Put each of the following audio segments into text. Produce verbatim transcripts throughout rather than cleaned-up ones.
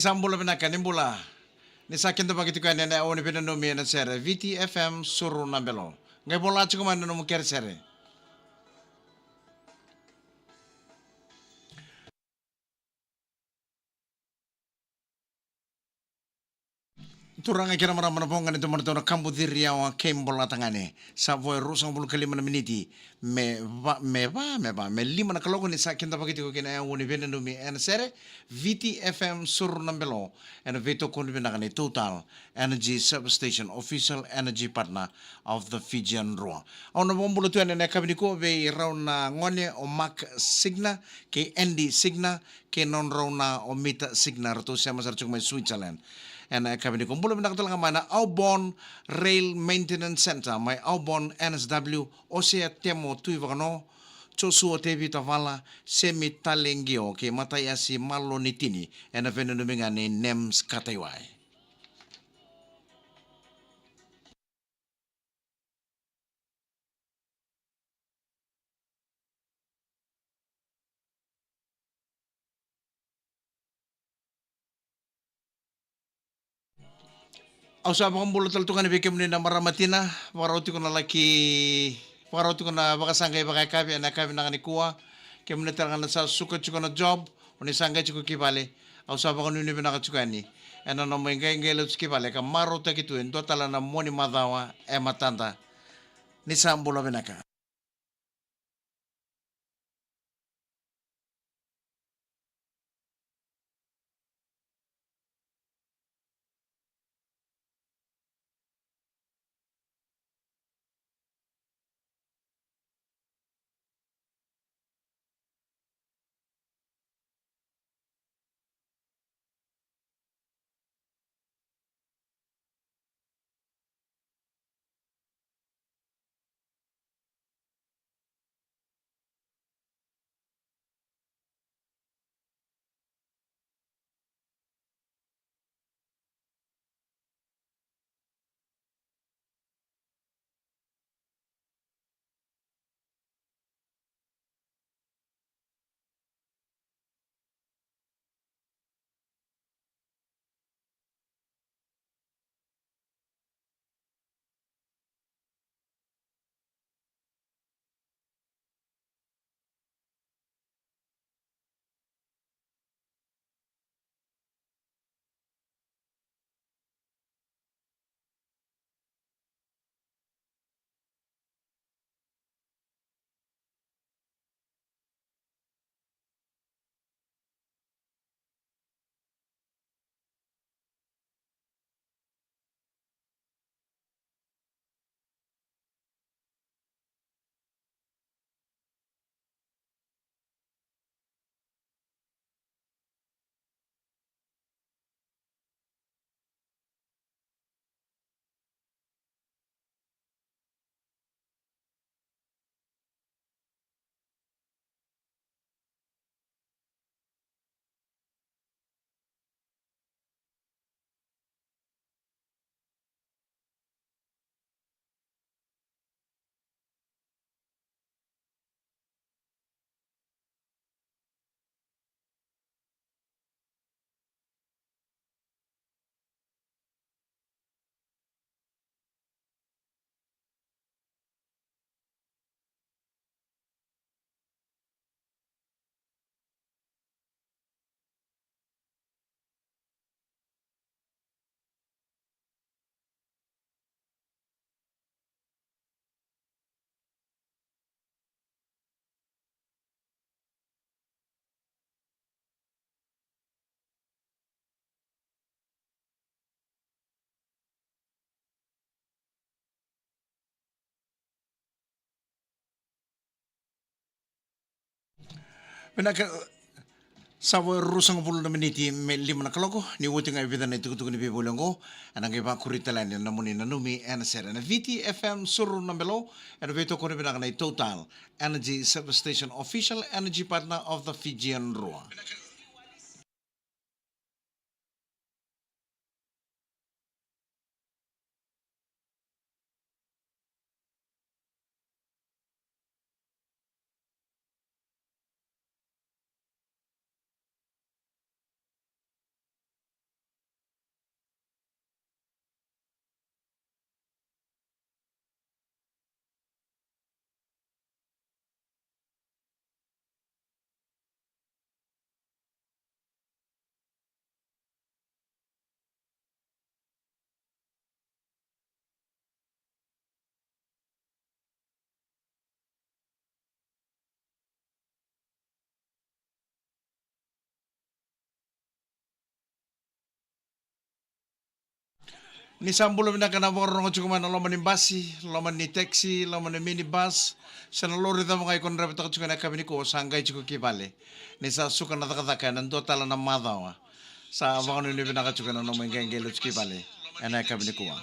Sa bula vinaka, ni bula. Ni sa kidavaki tiko yani ena aua ni veinanumi ena sere Viti F M Suru na Belo. Qai vola tiko mai na nomu keresere. Turaga kei na marama, na voqa ni domodrau na Kabu Ciri, aua kei Bolatagane. Sa vo e ruasagavulu ka lima na miniti me va, me va, me va, me lima na kaloko ni sa kidavaki tiko kina e aua ni veinanumi ena sere Viti F M Suru na Belo, ena veitokoni vinaka nei Total Energy Service Station, official energy partner of the Fijian Drua. Au na vakabula tu yani ena yakavi nikua vei rau na gone o Mark Signa kei Andy Signa, kei nodrau na o Mita Signa, ratou sema sara tiko mai Switzerland. Ena yakavi nikua, bula vinaka tale ga mai na Aubon Rail Maintenance Center mai Aubon, N S W, Osea Temo Tuivakano, Joshua Tevita Vala, Semi Taleqio kei Mataiasi Malonitini, ena veinanumi ga nei Nems Kataiwai. Au sa vakabula tale tu ga yani vei kemuni na marama tina, vakarau tiko na laki, vakarau tiko na vakasaqa i vakayakavi ena yakavi vinaka nikua. Kemuni tale ga na sa suka tiko na job, o ni sa qai tiko ki vale, au sa vakanuinui vinaka tiko yani ena nomu iqaiqai lesu ki vale ka marautaki tu e dua tale na mua ni macawa e matada. Ni sa bula vinaka. Vinaka, sa vo e ruasagavulu na miniti me lima na kaloko, ni oti ga e vica na itukutuku ni veivoli oqo, ena qai vakuri tale yani na nomuni nanumi ena sere ena Viti F M Suru na Belo, ena veitokoni vinaka nei Total Energy Service Station, official energy partner of the Fijian Drua. Ni sa bula vinaka na vakarorogo tiko mai na loma ni basi, loma ni taxi, loma ni minibus, se na lori cava ga iko na draivataka tiko ena yakavi nikua, sa qai tiko ki vale. Ni sa suka na cakacaka ena dua tale na macawa. Sa vakanuinui vinaka tiko ena nomu iqaiqai lesu ki vale ena yakavi nikua.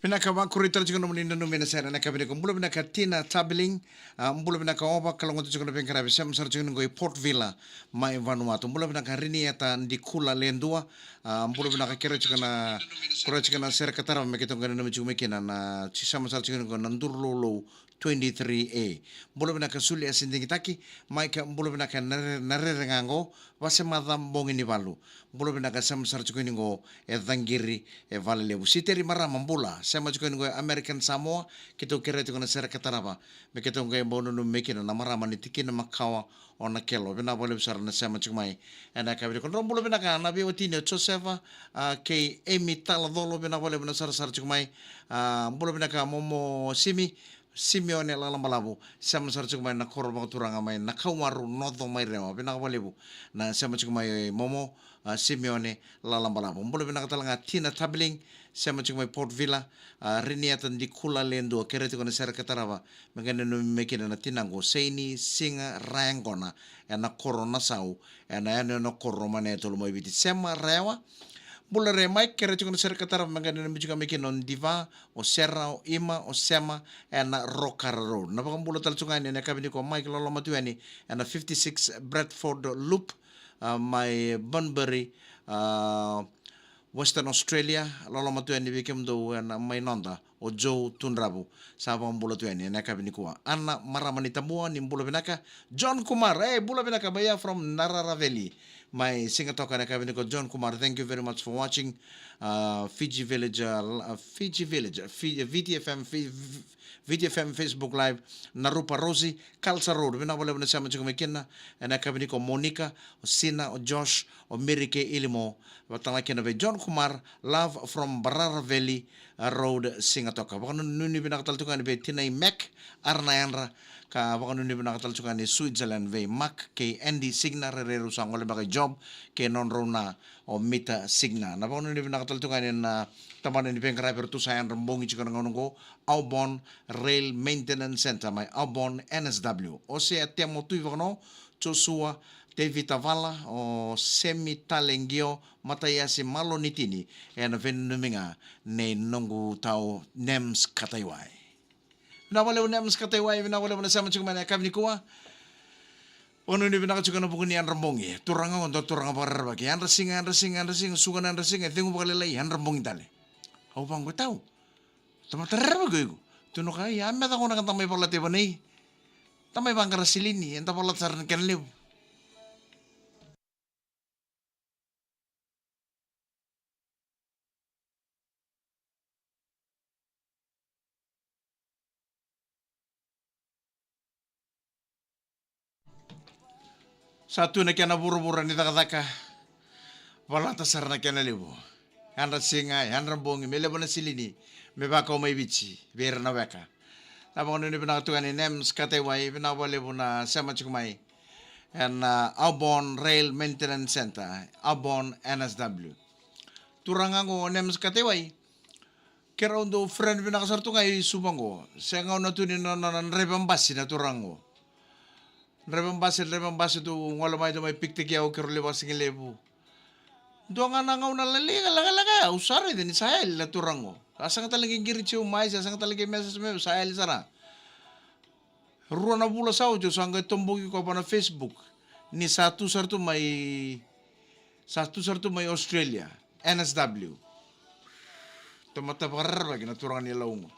Vinaka, vakuria tale tiko nomuni nanumi ena sere ena yakavi nikua. Bula vinaka Tina Tabeling, a, bula vinaka Ova, kalougata tiko na veiqaravi, sema sara tiko ni qo i Port Vila mai Vanuatu. Bula vinaka Rinieta Dikula Ledua, a, bula vinaka, kerea tiko na, kerea tiko na sere ka tarava me keitou qai nanumi tiko mai kina na, sema sara tiko ni qo na Duruloulou twenty-three A. Bula vinaka Sulia Sidigitaki, Maika, bula vinaka na re-, na rere ga qo, Vasemaca Boginivalu. Bula vinaka, sema sara tiko ni qo e Caqiri, e Valelevu. Siteri Marama, bula, sema tiko ni qo e American Samoa, keitou kerea tiko na sere ka tarava me keitou qai bau nanumi mai kina na marama ni tikina makawa o Nakelo. Vinaka vakalevu sara na sema tiko mai ena yakavi nikua. Drau bula vinaka na veiwatini o Josefa, a, kei Emi Talacolo, vinaka vakalevu na sarasara tiko mai. A, bula vinaka Momo Simi, Simeone Lalabalavu, sema sara tiko mai na koro vakaturaga mai Nakauwaru, Noco mai Rewa. Vinaka vakalevu na sema tiko mai Momo, a, Simeone Lalabalavu. Bula vinaka tale ga Tina Tabeling, sema tiko mai Port Vila, a, Rinieta Dikula Ledua, kerea tiko na sere ka tarava me qai nanumi mai kina na tinaqu o Seini Siga Rayaqona ena koro Nasau, ena yanuyanu koro Maneatolu mai Viti. Sema Rayawa, bula re Mike, kerea tiko na sere ka tarava me qai nanumi tiko mai kina o Diva, o Sera, o Ima, o Sema, ena Rokara Road. Na vakabula tale tiko ga yani ena yakavi nikua o Mike, loloma tu yani ena fifty-six Bradford Loop, a, mai Bunbury, a, Western Australia, loloma tu yani vei kemudou ena mai noda, o Joe Tudravu, sa vakabula tu yani ena yakavi nikua. Ana Marama ni Tabua, ni bula vinaka. John Kumar, e, bula vinaka, mai ya from Narara Valley, mai Sigatoka ena yakavi nikua. John Kumar, thank you very much for watching, uh, Fiji Village, uh, Fiji Village, Fi-, V T F M, Fi-, V T F M Facebook Live, Narupa Rosi, Culture Road, vinaka vakalevu na sema tiko mai kina ena yakavi nikua, o Monica, o Sina, o Josh, o Mary kei Ilimo, vata tale ga kina vei John Kumar, love from Barara Valley, a, Road, Sigatoka. Vakanuinui vinaka tale tiko yani vei tinai Mac, Arana Yadra, ka vakanuinui vinaka tale tiko yani Switzerland vei Mark kei Andy Signa, rairai rau sa gole beka i job, kei nodrau na o Mita Signa. Na vakanuinui vinaka tale tiko yani na tabana ni veiqaravi eratou sa yadra bogi tiko na gauna oqo, Aubon Rail Maintenance Centre mai Aubon N S W. Osea Temo Tuivakano, Joshua Tevita Vala, o Semi Tale Qio, Mataiasi Malo Nitini, ena veinanumi ga nei noqu tau Nems Kataiwai. Vinaka vakalevu Nems Kataiwai, vinaka vakalevu na sema tiko mai na yakavi nikua. Vakanuinui vinaka tiko ena vuku ni yadra bogi. Turaga oqo dua turaga vakarerevaki. Yadra siga, yadra siga, yadra siga, suka na yadra siga, e cegu vakalailai, yadra bogi tale. Au vaqo, tau. Tamata rerevaki o iko. Tukuna o koya, ia, me caka gona ka da mai vakalati vanei. Da mai vaqara silini, eda vakalati sara na kena levu. Sa tu na kena vuravura ni cakacaka. Vakalata sara na kena levu. Yadra siga, yadra bogi, me levu na silini, me vakau mai Viti vei ira na weka. Na vakanuinui vinaka tu ga ni Nems Kataiwai, vinaka vakalevu na sema tiko mai ena, a, Aubon Rail Maintenance Centre, Aubon N S W. Turaga oqo Nems Kataiwai, keirau dau friend vinaka sara tu ga i Suva oqo. Se gauna tu ni nona, nona draiva basi na turaga oqo. Draiva basi, draiva basi tu, gole mai tu mai pick-taki au, keirau levu vakasigalevu. Dua ga na gauna lalaga, lalaga, lalaga, au sa raica ni sa yali na turaga oqo. Sa sega tale ni qiriti au mai, sa sega tale ni message mai, sa yali sara. Rua na vula sa oti au sa qai toboki koya va na Facebook. Ni sa tu sara tu mai, sa tu sara tu mai Australia, N S W. Tamata vakarerevaki na turaga ni Lauga.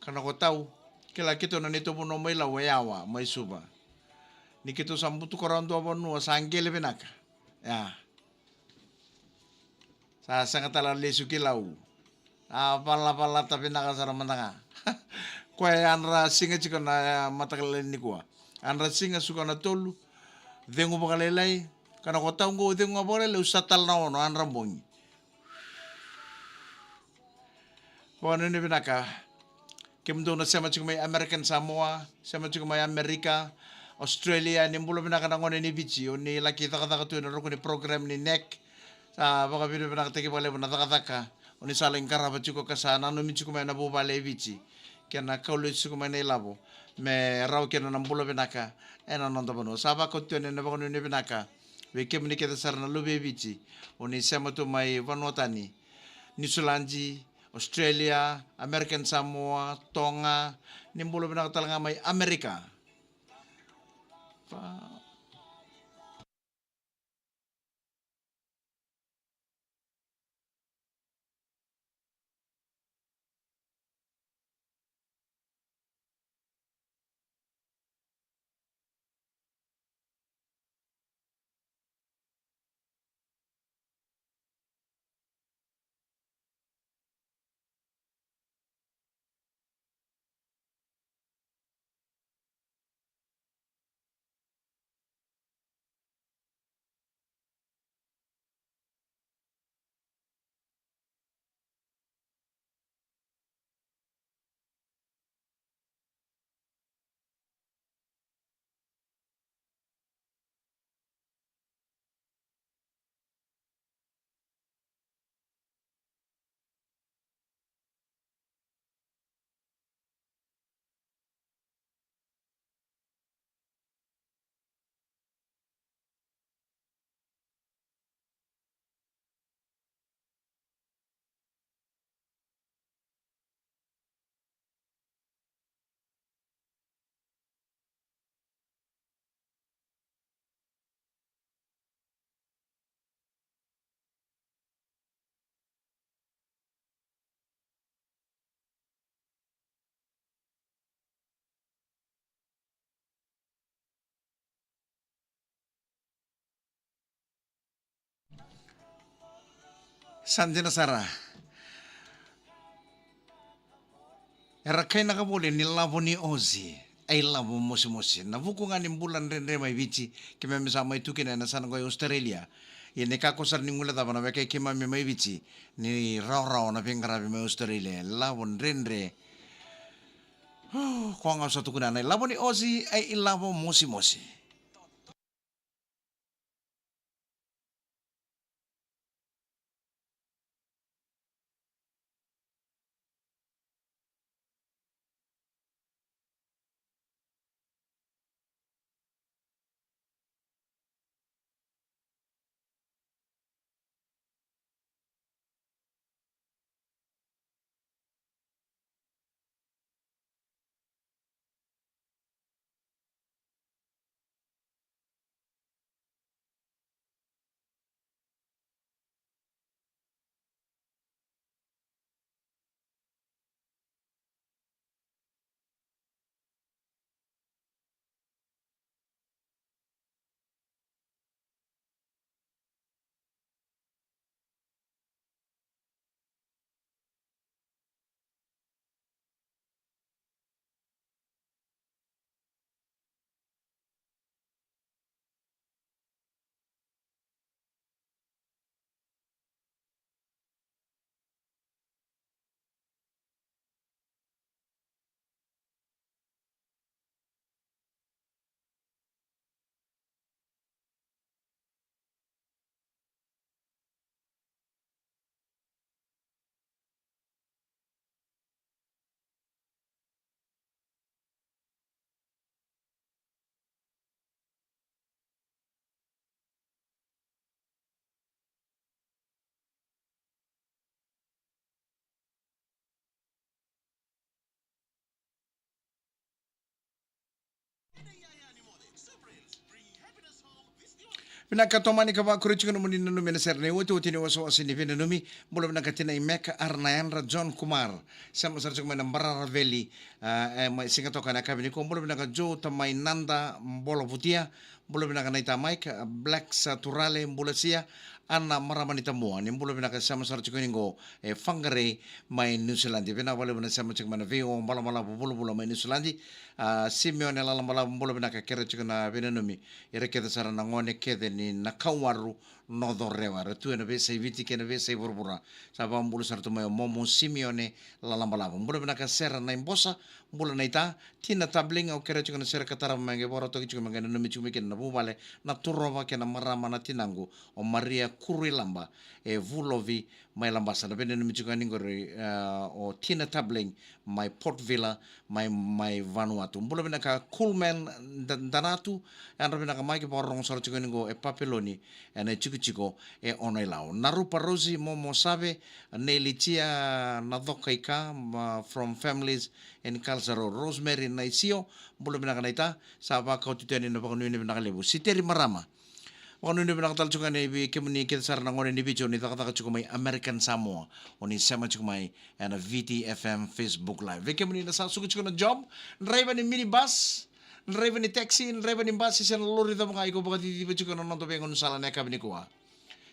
Ka na ko tau, kila keitou na neitou vanua mai Lau e Yawa, mai Suva. Ni keitou sa butuka rawa dua vanua sa qele vinaka. Ia. Sa sega tale a lesu ki Lau. A valavalata vinaka sara mada ga. Koya e yadra siga tiko na, e, mataka lailai nikua. Yadra siga suka na tolu. Cegu vakalailai. Ka na ko tau qo cegu ga vakalailai, au sa tale na ono, yadra bogi. Vakanuinui vinaka. Kemudou na sema tiko mai American Samoa, sema tiko mai Amerika, Australia, ni bula vinaka na gone ni Viti, o ni laki cakacaka tu ena ruku ni program ni NEC. Sa vakavinavinakataki vakalevu na cakacaka o ni sa lai qarava tiko ka sa nanumi tiko mai na vuvale e Viti. Kei na kau lesu tiko mai na ilavo me rawa kina na bula vinaka ena noda vanua. Sa vakauta tu yani na vakanuinui vinaka vei kemuni kece sara na luve e Viti, o ni sema tu mai vanua tani, Niusiladi, Australia, American Samoa, Toga, ni bula vinaka tale ga mai Amerika. Pa- Sa dina sara. Era kainaka voli ni lavo ni Ozi, e lavo mosimosi. Na vuku ga ni bula dredre mai Viti, keimami sa mai tu kina ena sana qo e Australia. Ia ni kakua sara ni guilecava na wekai keimami mai Viti, ni rawarawa na veiqaravi mai Australia. E lavo dredre. Ko ga au sa tukuna na ilavo ni Ozi, e ilavo mosimosi. Vinaka, tomani ka vakuri tiko nomuni nanumi ena sere ni otioti ni wasewase ni veinanumi. Bula vinaka tinai Meka, Arana Yadra, John Kumar. Sema sara tiko mai na Barara Valley, ah, e, mai Sigatoka ena yakavi nikua. Bula vinaka Joe, tamai Nada, Bola Vutia. Bula vinaka naita Mike, ah, Black Saturale, bula sia. Ana marama ni Tamua, ni bula vinaka, sema sara tiko ni qo, e, Whangarei mai Niusiladi. Vinaka vakalevu na sema tiko mai na vei o Balabalavu Vulavula mai Niusiladi. Ah, Simeone Lalabalavu, bula vinaka, kere tiko na veinanumi. Ira kece sara na gone kece ni Nakauwaru, North Orewa, era tu ena veiyasai Viti kei na veiyasai vuravura. Sa vakabula sara tu mai o Momo Simeone Lalabalavu. Bula vinaka Sera Naibosa, bula naita, Tina Tabling, au kere tiko na sere ka tarava mai qai vakarautaki tiko mai qai nanumi tiko mai kina na vuvale, na turova kei na marama na tinaqu, o Maria Kuruilaba, e Vulovi, mai Labasa. Na veinanumi tiko yani qori, ah, o Tina Tabling, mai Port Vila, mai, mai Vanuatu. Bula vinaka Coolman Da-, Danatu, yadra vinaka mai, ke vakarorogo sara tiko yani qo e Papiloni, ena itikotiko e Ono-i-Lau. Narupa Rosi, Momo Save, Neilitia Nacokaika, ma, from Families and Culture, Rosemary Naisio, bula vinaka naita, sa vakauti tu yani na vakanuinui vinaka levu. Siteri Marama, vakanuinui vinaka tale tiko yani vei kemuni kece sara na gone ni Viti o ni cakacaka tiko mai American Samoa, o ni sema tiko mai ena Viti F M Facebook Live. Vei kemuni na sa suka tiko na job, draiva ni minibus, draiva ni taxi, draiva ni basi se na lori cava ga, iko vakaciciva tiko ena noda veigauna sala ena yakavi nikua.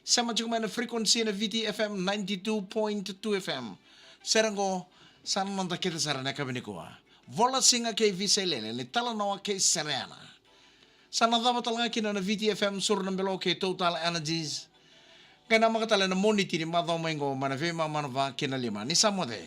Sema tiko mai na frequency na Viti F M ninety-two point two F M. Sere qo, sa na noda kece sara ena yakavi nikua. Vola Siga kei Visailele, ni talanoa kei Serena. Sa na cava tale ga kina na Viti F M, Suru na Belo kei Total Energies. Qai namaka tale na Moniti ni macawa mai qo, mai na veimama na va kei na lima. Ni sa moce.